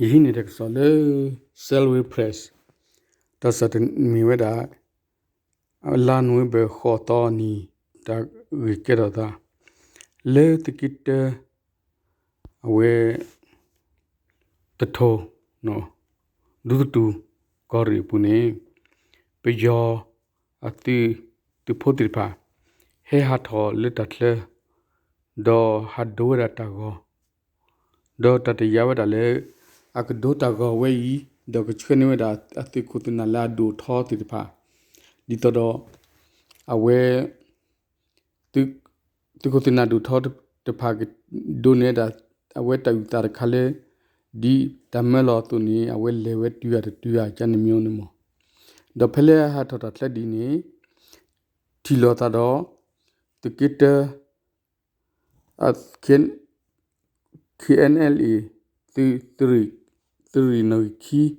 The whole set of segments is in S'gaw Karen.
ယဟံးန့ၢ်တၢ်ကစီၣ်လၢ Salween Press တၢ်ကစီၣ်မ့ၢ်ဝဲဒၣ် လါနိၣ်ဝ့ဘၢၣ် ဃိးသီအနံၤ တၢ်ဂ့ၢ်ကဲထီၣ်သး လၢသုးက့တၢ အဝဲ သထိၣ် ဒူသထူၣ် ကီၢ်ရ့ၣ်အပူၤန့ၣ် ပယီၤအသုး သုးဖိသ့ၣ်တဖၣ် ဟဲဟးထီၣ်လၢတၢ်ချၢ ဒီးဟးဒိဝဲဒၣ်တၢ်ဂီၤ ဒီးတၢ်တယာ်ဝဲဒၣ်လၢ အကဒိတၢ်ဂီၤဝဲအံၤ ဒီးကဆှၢန့ၢ်ဝဲဒၣ်အသုးခိၣ်သုးနၢ်လၢအဒိၣ်ထီသ့ၣ်တဖၣ် ဒ်သိးဒီး အဝဲ သုးခိၣ်သုးနၢ်ဒိၣ်ထီတဖၣ် ဒိးန့ၢ်ဝဲဒၣ် အဝဲတၢ်အုၣ်သးတခါလၢ ဒ်တၢ်မၢလီၤအသိးန့ၣ် အဝဲလဲၤဝဲတုၤဂၤတတုၤဂၤ ကန့ၣ်မ့ၢ်အိၣ်န့ၣ်မး, ဒီးဖဲလၢဟးထီၣ်တၢ်ချၢဒ်န့ၣ် ထံၣ်လိာ်သးဒီး သုးက့တၢ KNLA သုး သုးရ့ၣ်နီၣ်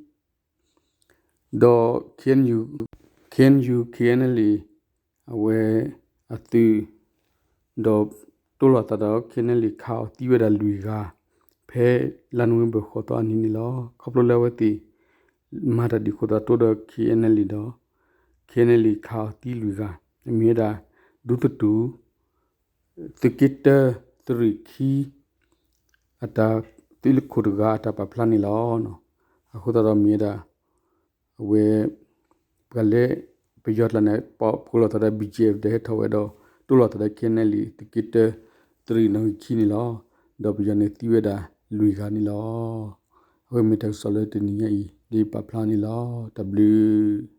ဂံၢ်ခံ ဒီး KNU KNLA အဝဲအသုး ဒီးတိၢ်လိာ်သးဒီး KNLA ခးအီၤသံဝဲဒၣ်လွံၢ်ဂၤ ဖဲလါနိၣ်ဝ့ဘၢၣ် ဃိးသီအနံၤန့ၣ်လီၤ. ခီဖျိလၢအဝဲသ့ၣ် မၤတၢ်ဒုးဃိသးတိဒီး KNLA ဒီး KNLA ခးအီၤသံလွံၢ်ဂၤ မ့ၢ်ဝဲဒၣ် ဒူသထူၣ် သုးက့တၢ သုးရ့ၣ်ခံ အတၢ် သုးခိၣ်တဂၤအတၢ်ပာ်ဖျါန့ၣ်လီၤ. အဃိသတးဒီးမ့ၢ်ဝဲဒၣ် အဝဲ ပှၤလၢ ပယီၤကျါန့ၣ် ပာ်ဖှိၣ်လိာ်သးဒီး BGF ဒီးဟဲထီၣ်ဝဲဒီး တိၢ်လိာ်သးဒီး KNLA သုးက့တၢ သုးရ့ၣ်နီၣ်ဂံၢ်ခံန့ၣ်လီၤ. ဒီးပယီၤန့ၣ်သံဝဲဒၣ်လွံၢ်ဂၤန့ၣ်လီၤ. အဝဲမ့ၢ်တၢ်ကစီၣ်လၢတနံၤညါအံၤ ဒ်ပာ်ဖျါန့ၣ်လီၤ. တၢ်ဘျုး